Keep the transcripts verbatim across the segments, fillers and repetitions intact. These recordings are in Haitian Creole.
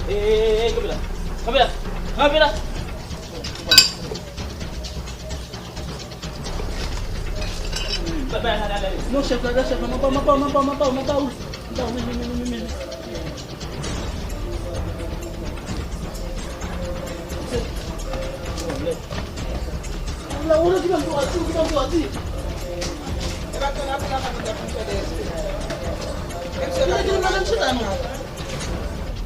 Ey, ey, ey, kanpe la. Kanpe la. Kanpe la. Bay, bay, bay, bay. Non, chèf la, non, chèf la, m ap ba w, m ap ba w, m ap ba w, m ap ba w, m ap ba w. M ap ba w, men, men, men. La, ou okipe m twati, okipe m twati. E pa tann apre la, pa tann apre, fè de respè. Menm si yo pa gen madanm chita, non.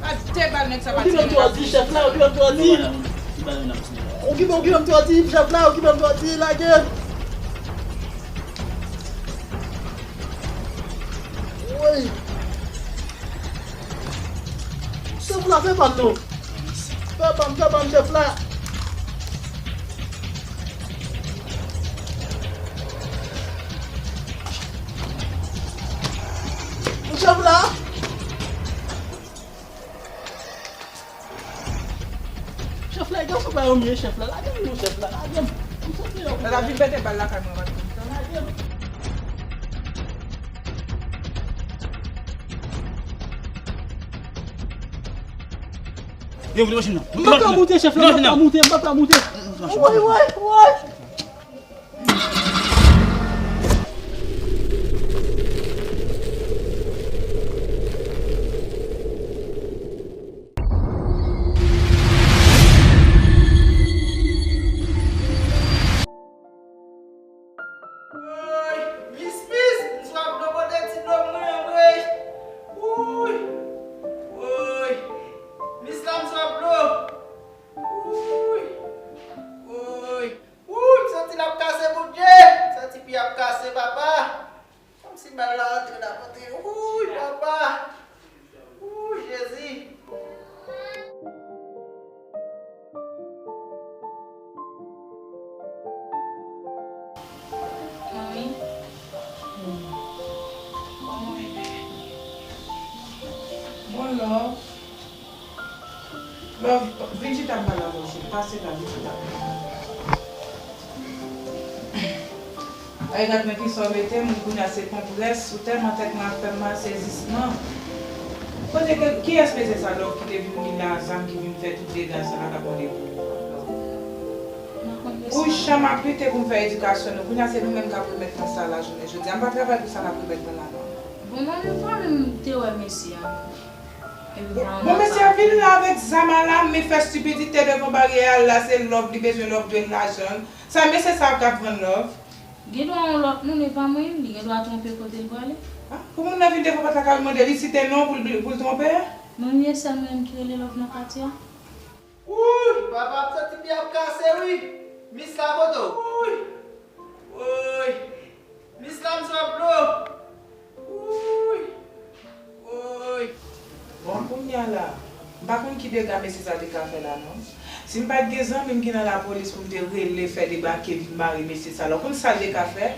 A de bal nèg sa pa tire nan plis. Okipe m twati, chèf la, okipe m twati. Okipe, okipe m twati, chèf la, okipe m twati, lage m. Woy. Chèf la, fè pa m non. Fè pa m, fè pa m, chèf la. Chèf la. Chèf la, e gason pa yo m ye, chèf la. Lage m non, chèf la, lage m. M santi yo. Lè l ap vin pete bal lakay mwen, pa t konn sa. Lage m. Yo, moute machin nan. M pa ka moute, chèf la, m pa ka moute, m pa ka moute. Woy, woy, woy. Woy, mis, mis, m swa dlo, pote ti dlo mwen, woy. Woy, woy, mis la m swa dlo. Woy, woy. Wouy, m santi l ap kase bout je. M santi pye ap kase, papa. Kòmsi bal la rantre nan vant li. Wouy, papa. Wouy, Jezi. Manmi. Kòman w ye? Bon, love. Love, vin chita m pale avè w, cheri. Pase la, vin chita m pale avè w. Ay, gad nan kisa w mete m, kounye a se konprès, ou tèlman tèt mwen ap fè m mal, sezisman. Kote ke, kiyès mesye sa, Love, ki te vin, vin la zam, ki vin fè tout dega sa la k ap wale pou ou, Love? Ou janm ap lite pou m fè edikasyon nou. Kounye a se nou menm k ap remèt nan sa la jounen jodi a. M pa travay pou sa n ap remèt nan la, non. Bon, manmi, m pa menm te wè mesye a. Bon, mesye a vin la avèk zam a la men, fè stipidite devan baryè a la, se Love li bezwen, Love dwe l lajan l. Sa mesye sa ap t ap vann, Love? Gen dwa yon lòt moun, e pa mwen, li gen dwa twonpe kote l prale. Ah, pou moun nan vin devan pòt la ka mande li site non pou l, pou l twonpe? Manmi, e sèl mwen menm ki rele Love nan katye a. Wouy, papa, m santi pye ap kase wi. Mis la kote w? Wouy. Woy. Mis la m swa dlo. Wouy. Woy. Bon, kounye a la, m pa konn ki dega mesye sa te ka fè la non. Si m pa t gen zanmi m ki nan lapolis pou m te rele fè debake vin mare mesye sa la, w konn sa l te ka fè?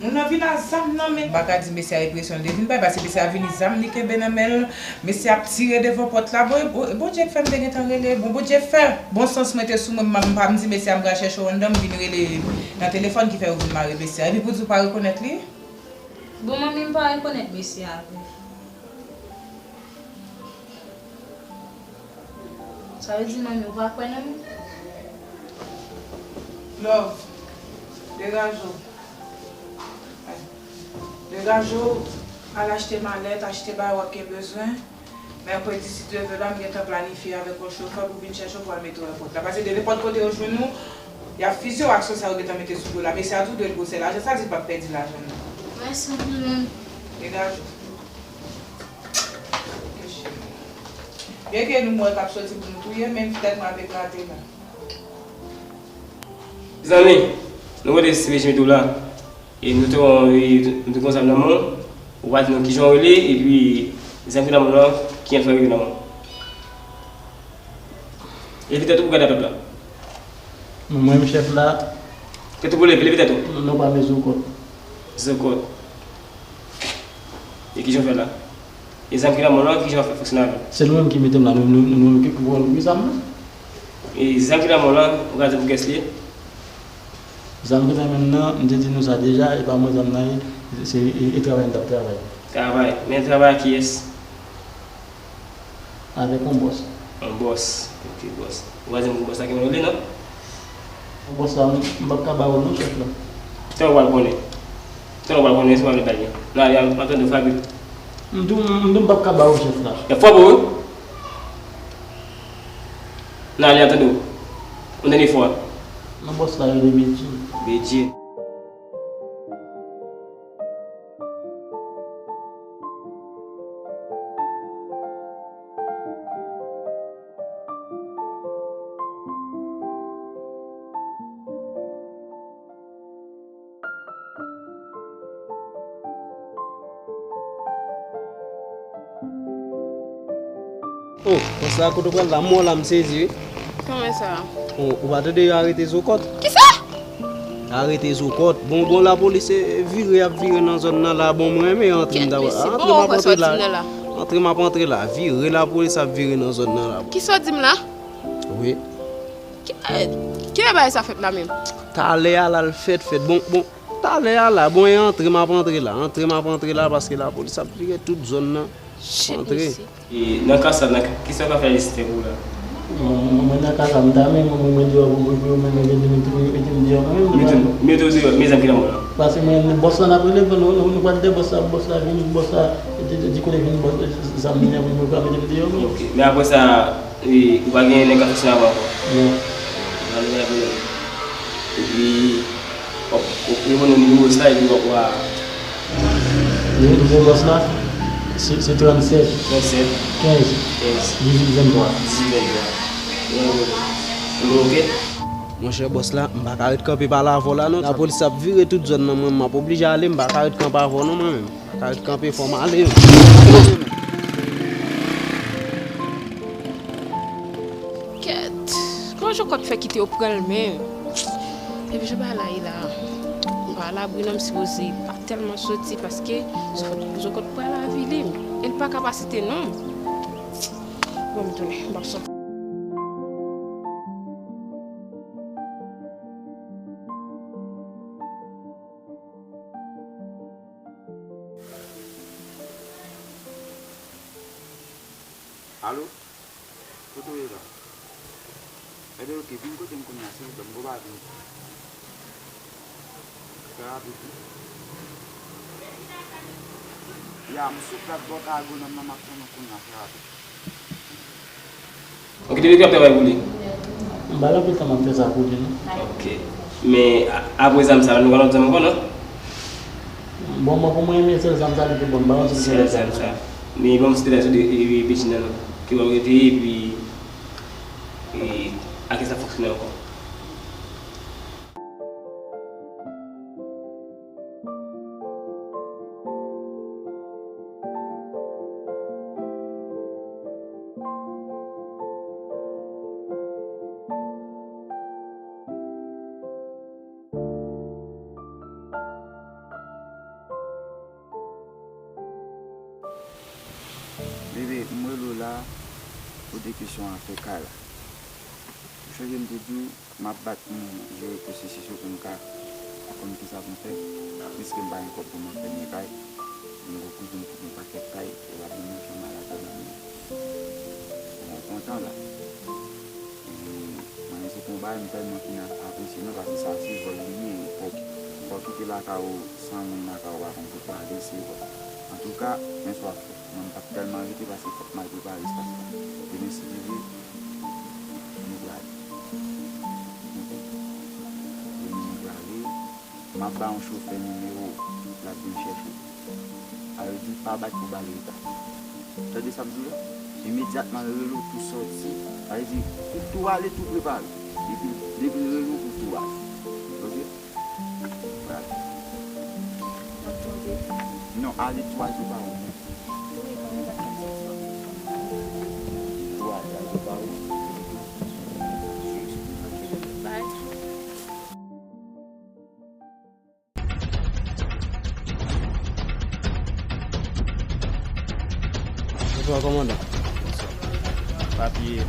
Moun nan vin a zam nan men. M pa ka di mesye a enpresyon l te vin bay, paske mesye a vini zam li kenbe nan men l. Mesye ap tire devan pòt la. Bon, bon, Bondye k fè m te gentan rele. Bon, Bondye fè bon sans mwen te sou mwen. M pa m di mesye a m pral chèche w anndan, m vin rele nan telefòn ki fè yo vin mare mesye a. Epi pou di w pa rekonèt li? Bon, manmi, m pa rekonèt mesye a vre. Sa vle di manmi ou pa kwè nan mwen? Love, degaje w. Degaje w, al achte malèt, achte bagay w ap gen bezwen. Mèkredi, si Dye vle, la, m gentan planifye avèk yon chofè pou vin chèche w pou al mete w ayewopò la. Paske de nenpòt kote yo jwenn ou, y ap fizye w ak sòsè yo gentan mete sou do w la. Mesye a tou dwe l gwosè lajan, sa di l p ap pèdi lajan l nan. Mèsi anpil, manmi. Degaje w. Byenke nou mò k ap soti pou nou touye, men tèt mwen ap eklate la. Zanmi, nou rele si mesye mete w la. E nou te wè w, e nou te gon zam nan men w, ou pa di nou kijan w rele, epi zam ki nan men w lan, kijan l fè rive nan men w? Leve tèt ou pou gade a pèp la. Mwen menm chèf la. Tèt ou pou leve, leve tèt ou. Non, non, pa men zokòt. Zokòt. E kijan w fè la? E zam ki nan men w lan, kijan w ap fè fonksyone avè l? Se nou menm ki mete m la, nou, nou, nou, nou menm ki pou pran nou zam nan. E zam ki nan men w lan, ou ka di m pou kiyès li ye? Zam ki nan men m nan, m te di nou sa deja, e pa mwen zam nan ye, se, e, e travay m t ap travay. Travay. Men travay ak kiyès? Avèk yon bòs. Yon bòs. Ok, bòs. Ou pa di m bòs la ki mwen rele, non? Bòs la, m p ap ka ba ou non, chèf la. Tan w pral konnen. Tan w pral konnen si w pa vle bay li. Nan ale, m ap tande w, Fabi. M di w, m di w m p ap ka ba ou, chèf la. E fò pou ou? Nan ale, m ap tande w. Yon dènye fwa. Non, bòs la rele Bedjine. Bedjine. Oh, konsa kote w pral la, mò la m sezi wi. Kòman sa? Oh, ou pa tande yo arete Zokòt? Kisa? Arete Zokòt. Bon, bon, lapolis, eh, vire, ap vire nan zòn nan la. Bon, mwen renmen antre m ta antre m ap antre la. Antre m ap antre la. Vire, lapolis ap vire nan zòn nan la. Kisa w di m la? Wi. Ki, eh, kilè bagay sa fèt la menm? Talè a la l fèt, fèt. Bon, bon, talè a la. Bon, e antre m ap antre la. Antre m ap antre la paske lapolis ap vire tout zòn nan. Antre. E nan ka sa, nan ka, kisa w ka fè Esther pou ou la? Mwen, mwen, mwen nan ka sa, m ta renmen mwen, mwen, mwen di w pou, pou, pou yo menm mete m, mete m, mete m deyò mwen menm. Mete, mete w deyò, men zam ki nan men w lan. Paske mwen, bòs lan ap rele, nou, nou, nou pral de bòs la, bòs la vini, bòs la, di, di, di kote vini, bòs, zam li nan men mwen, mete m deyò mwen. Ok, men apre sa, e, ou pa gen nèg k ap fonksyone avè w ankò? Non. Nan nou gen pwoblèm. Epi, w ap, w ap reponn nimewo sa, epi w ap wè. Nimewo bòs la, se, se trannsèt. Trannsèt. Kenz. Kenz. Dizuit venntwa. Dizuit venntwa. Nimewo, nimewo, ok. Monchè bòs la, m pa ka ret kanpe pale avè w la non. Lapolis ap vire tout zòn nan, mwen, m ap oblije ale, m pa ka ret kanpe avè w non, mwen menm. M pa ka ret kanpe, fò m ale. Kèt, kòman Zokòt fè kite yo pran l menm? Epi jan bagay la ye la, m pa alabri non, m sipoze pa tèlman soti paske Zokòt, Zokòt pral avili m. E l pa kapasite non. Bon, m tounen, m ap soti. Alo? Kote w ye la? Ebyen, oke, vin kote m kounye a, silvouplè, m gon bagay pou m di w. Fè rapid, wi. Ya, m sou plat bò kay agwonòm nan, m ap tann ou kounye a, fè rapid. Ou kite depi w ap travay pou li? M pa gen anpil tan m ap fè sa pou li, non. Ok. Men, a-, apre zam sa, nou pa nan zam ankò, non? Bon, mwen, pou mwen, men sèl zam sa li te ban m, m pa konn si se sèl zam sa. Men ban m ti detay sou de, e, e, Bedjine nan, non. Ki bò l rete, epi, e, a ki sa fonksyone ankò. Bebe, m rele w la pou de kesyon afè kay la. Ou sonje m te di w, m ap bat pou m jere pwosesis yo pou m ka konn kisa pou m fè, piske m pa gen kòb pou m anfèmen kay. M gen kouzen m ki gen pakèt kay, e l ap ban m yon chanm a lakay nan men. Bon, ou kontan la. E mwen menm se pa yon bagay m tèlman fin ap-, apresye non, paske sa se vòl li ye, fò, fò w kite lakay ou san moun lakay ou pa konn kote w ale, se vòl. Antouka, men sa w ap fè. Mwen m p ap tèlman rete paske fòk m al prepare espas la. Demen si Dye vle, nou prale. Ok? Demen nou prale. M ap ba yon chofè nimewo w, l ap vin chèche w. Sa vle di, pa bat pou ba l reta. Tande sa m di w la? Imedyatman l rele w tou sòti, sa vle di, ou tou ale, tou prepare. Depi, depi l rele w, ou tou ale. Ok? Prale. Non, ale twa jou pa ou. Wi, kòman sa fè sa? Twa jou pa ou. Ok, bye. Bonswa, kòmandan. Bonswa. Papye,